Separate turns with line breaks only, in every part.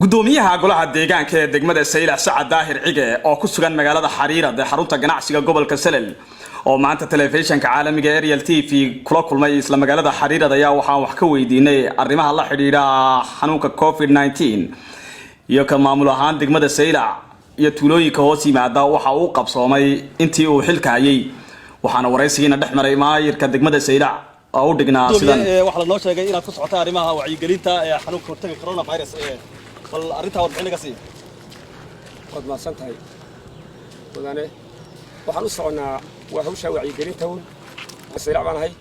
Gudoomiyaha golaha deegaanka ee degmada Saylac, Sacad Daahir Cige, oo ku sugan magaalada Xariirad ee xarunta ganacsiga gobolka Salel, oo maanta telefishinka caalamiga Ariel TV kula kulmay isla magaalada Xariirad, ayaa waxaan wax ka weydiinay arrimaha la xidhiidha xanuunka COVID-19 iyo ka maamul ahaan degmada Saylac iyo tuulooyinka hoos yimaada waxa uu qabsoomay intii uu xilka hayay. Waxaana waraysigiina dhex maray maayirka degmada Saylac oo u dhignaa sidan.
Waxaa lanoo sheegay inaad ku socota arrimaha wacyigelinta ee xanuunka hortaga coronavirus. Bal arrintaa warbixin naga sii.
Waad mahadsan tahay, mudane. Waxaan u soconnaa waa hawshaa wacyigelinta un. Saylac baan ahay.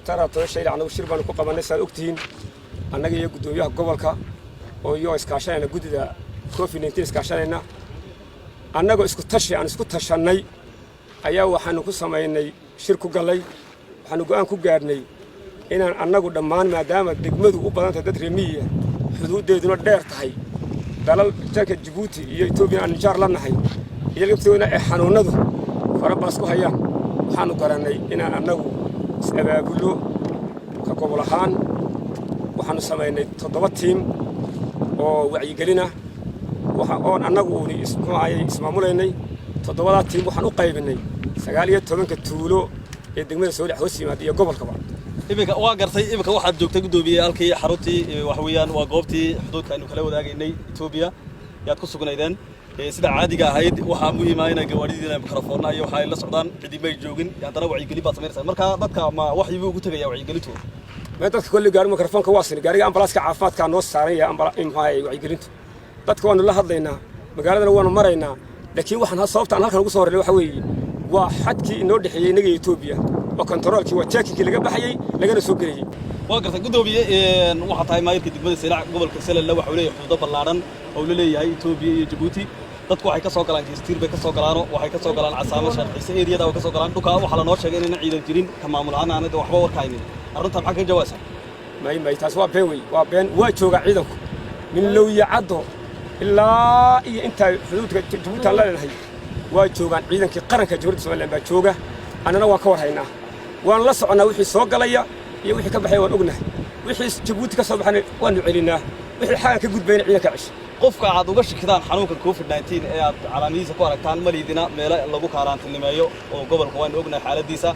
Tarato Shaylac annagu shir baanu ku qabannay, saad ogtihiin, annaga iyo guddoomiyaha gobolka oo iyo iskaashanayna guddida COVID-19 iskaashanayna. Annagoo isku tashi aan isku tashannay ayaa waxaanu ku samaynay shir ku gallay. Waxaanu go'aan ku gaadhnay inaan annagu dhammaan, maadaama degmadu u badan tahay dad reer miyiya, xuduuddeeduna dheer tahay, dalal dalka Jabuuti iyo Etoobiya aan jaar la nahay, iyo laftoodna ay xanuunnadu farabaas ku hayaan, waxaanu garannay inaan annagu is-abaabullo ka gobol ahaan. Waxaanu samaynay 7 team oo wacyigelina oon annagu uuni muxuu ahayey ismaamulaynay. Toddobadaa team waxaan u qaybinnay 19-ka tuulo ee degmada Saylac hoos yimaada iyo gobolkaba.
Iminka waa gartay. Iminka waxaad joogtay, guddoomiye, halkii xaruntii, waxa weeyaan waa goobtii xuduudka aynu kala wadaagaynay Etoobiya yaad ku sugnaydeen. Sida caadiga ahayd, waxaa muhiim ah inay gawaadhidiina mikrofoonna iyo waxa ay la socdaan. Cidi may joogin, haddana wacyigelin baad samaynaysaa. Marka dadka ma waxyibuu ugu tegaya wacyigelintu?
Ma dadka kolley gaari mikrofoonka waa sin, gaariga ambalaaska caafimaadkaa noo saaran yahay. Muxuu ahaye, wacyigelintu dadka waanu la hadlaynaa, magaaladana waanu maraynaa, laakiin waxaan sababta aan halkan ugu soo horreynay waxa weeye waa xadkii inoo dhexeeyey innaga iyo Etoobiya oo kontaroolkii, waa checking-kii laga baxayey lagana soo gelayey.
Waa gartay, guddoomiye. Waxaa tahay maayirka degmada Saylac. Gobolka Salalla waxa uu leeyahay xuduudo ballaadhan oo uu la leeyahay Etoobiya iyo Jabuuti. Dadku waxay ka soo galaan Geestiir bay ka soo galaano, waxay ka soo galaan Casaamo, Sheekh Ciise eriyada way ka soo galaan dhulka. Waxaa lanoo sheegay inayna ciidan jirin, ka maamul ahaan aanad waxba warka haynin. Arrintaa maxaa kaga jawaabaysaa?
May, may, taas waa been wey, waa been. Waa joogaa ciidanku min Lowya Caddo ilaa iyo intaa xuduudka Jabuuti aan la leenahay. Waa joogaan ciidankii qaranka Jamhuuriyadda Somaliland baa jooga. Annana waan ka war haynaa, waan la soconnaa. Wixii soo galaya iyo wixii ka baxaya waan ognahay. Wixii Jabuuti ka soo baxana waanu celinaa, wixii xagan ka gudbayna ciidanka cesha.
Qofka aad uga shakidaan xanuunka COVID-19 ee aad calaamadihiisa ku aragtaan, ma liidina meelo lagu kaaraantinimeeyo? Oo gobolka waanu ognahay xaaladiisa,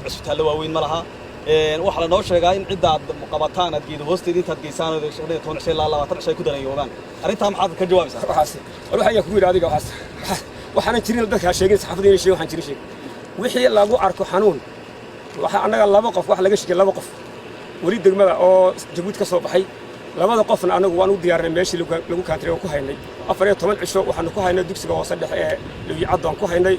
cusbitaallo waaweyn ma laha. Waxaa lanoo sheegaa in cidda aad qabataan aad geedo hoosteeda intaad geysaan 15 cisho ilaa 20 cisho ay ku daranyoobaan. Arrintaa maxaad ka jawaabaysaa?
Waxaas war waxa ayaa kugu yidhi adiga, waxaas waxaanan jirin dadka ha sheegin, saxaafadda inay sheegin waxaan jirin sheegin. Wixii lagu arko xanuun, waxa annaga laba qof waxa laga shikay, laba qof weli degmada oo Jabuuti ka soo baxay. Labada qofna annagu waan u diyaarinay meeshii lagu kaantiray, waan ku haynay 14 cisho. Waxaanu ku haynay dugsiga hoose dhexe ee Lowya aan ku haynay.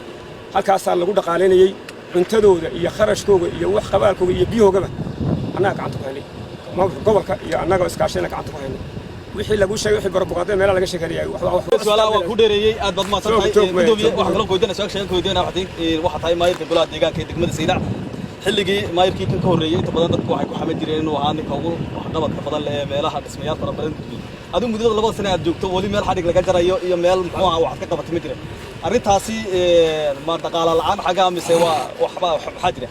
Halkaasaa lagu dhaqaalaynayey, cuntadooda iyo kharashkooga iyo wax qabaalkooga iyo biyahoogaba annaga gacanta ku haynay. Maamulka gobolka iyo annaga iskaashayna gacanta ku haynay. Wixii lagu sheegay, wixii barabuqaadada meelaha laga sheekanayay.
Su'aalaha waan ku dheereeyey, aad baad mahadsan tahay, gudoomiye. Waxaan kaloo koydinaya su'aal sheegan koydinaya. Waxaa tahay maayirka golaha deegaanka ee degmada Saylac. Xilligii maayirkii kan ka horreeyey, inta badan dadku waxay ku xaman jireen inuu ahaa ninka ugu waxqabadka badan leh ee meelaha dhismayaal fara badan gudbiyey. Adigu muddada 2da sane aad joogto, weli meel xadhig laga jarayo iyo meel muxuu ahaa waxaad ka qabatay ma jira. Arrintaasi ma dhaqaala la'aan xaggaa mise waa waxba maxaa jira?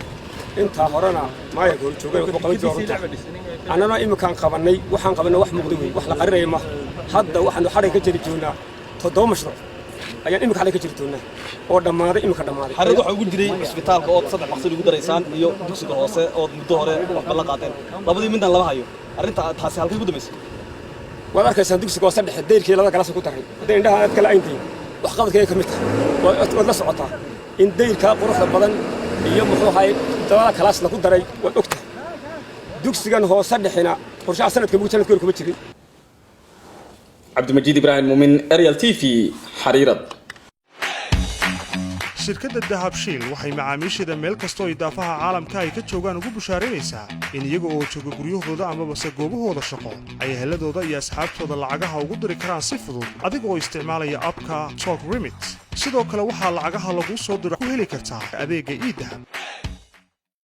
Intaa horena maayarka hor joogay wuxuu qaban jiray runta. Annana iminkaan qabannay, waxaan qabannay wax muuqda wey, wax la qarinaya maaha. Hadda waxaanu xadhig ka jari joognaa 7 mashruuc ayaan iminka xadhig ka jiri doonaa oo dhammaaday, iminka dhammaaday.
Xarid waxaa ugu jiray cisbitaalka ood 3 maqsin ugu daraysaan iyo dugsiga hoose ood muddo hore wax ballan qaadeen. Labadii midna lama hayo. Arrinta taasi halkay ugu dambaysay?
Waad arkaysaan dugsiga hoose dhexe dayrkii labada galaas ku daray. Hadday indhaha aad kala ayntayn, wax qabadkeega ka mid tahay. Waad la socotaa in dayrkaa quruxda badan iyo muxuu ahay labada kalaas lagu daray. Waad og tahay dugsigan hoose dhexina qorshaha sanadka mugu sanadka hore kuma jirin.
Cabdimajiid Ibraahim Muumin, Ariel TV, Xariirad.
Shirkadda Dahabshiil waxay macaamiisheeda meel kastoo ay daafaha caalamka ay ka joogaan ugu bushaaraynaysaa in iyaga oo jooga guryahooda amabase goobahooda shaqo ay eheladooda iyo asxaabtooda lacagaha ugu diri karaan si fudud, adiga oo isticmaalaya app-ka Talk Remit. Sidoo kale waxaa lacagaha laguu soo diro ku heli kartaa adeegga eDahab.